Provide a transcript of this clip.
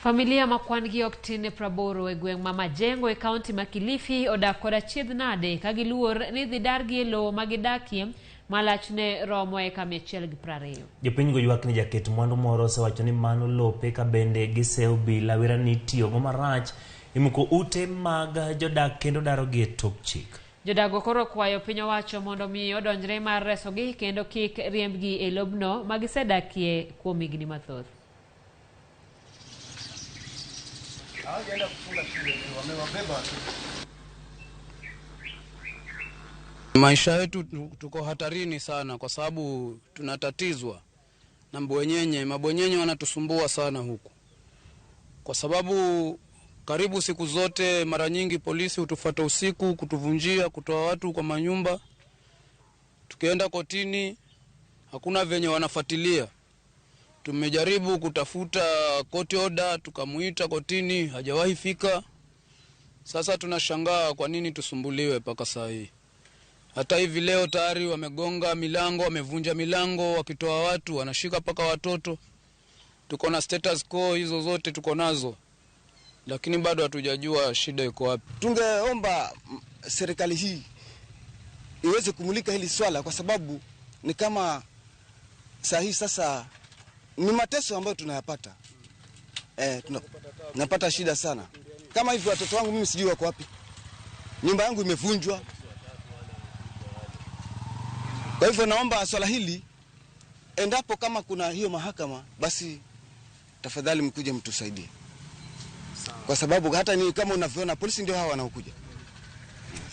Familia ma kwan gi ok tin 80 e gweng' ma Majengo e kaunti ma Kilifi odak kod achiedh nade ka giluor ni idhi dargi e lowo ma gidakie ma lachne romo eka 120. Jopinygo ywak ni jaket mwandu moro osewacho ni mano lope ka bende giseyo obila wira ni itiyogo marach imuko ute mag jodak kendo darogi e tok chik. Jodago koro kwayo piny owacho mondo mi odonjre mar resogi kendo kik riembgi e lobno ma gisedakie kuom higni mathoth. Maisha yetu tuko hatarini sana kwa sababu tunatatizwa na mbwenyenye. Mabwenyenye wanatusumbua sana huku kwa sababu karibu siku zote, mara nyingi polisi hutufuata usiku kutuvunjia, kutoa watu kwa manyumba. Tukienda kotini hakuna venye wanafuatilia. Tumejaribu kutafuta court order, tukamuita kotini, hajawahi fika. Sasa tunashangaa kwa nini tusumbuliwe mpaka saa hii. Hata hivi leo tayari wamegonga milango, wamevunja milango, wakitoa watu, wanashika mpaka watoto. Tuko na status quo hizo zote tuko nazo, lakini bado hatujajua shida iko wapi. Tungeomba serikali hii iweze kumulika hili swala, kwa sababu ni kama saa hii sasa ni mateso ambayo tunayapata. Tunapata shida sana. Kama hivi watoto wangu mimi sijui wako wapi. Nyumba yangu imevunjwa. Kwa hivyo naomba swala hili, endapo kama kuna hiyo mahakama, basi tafadhali mkuje mtusaidie. Kwa sababu hata ni kama unavyoona polisi ndio hawa wanaokuja.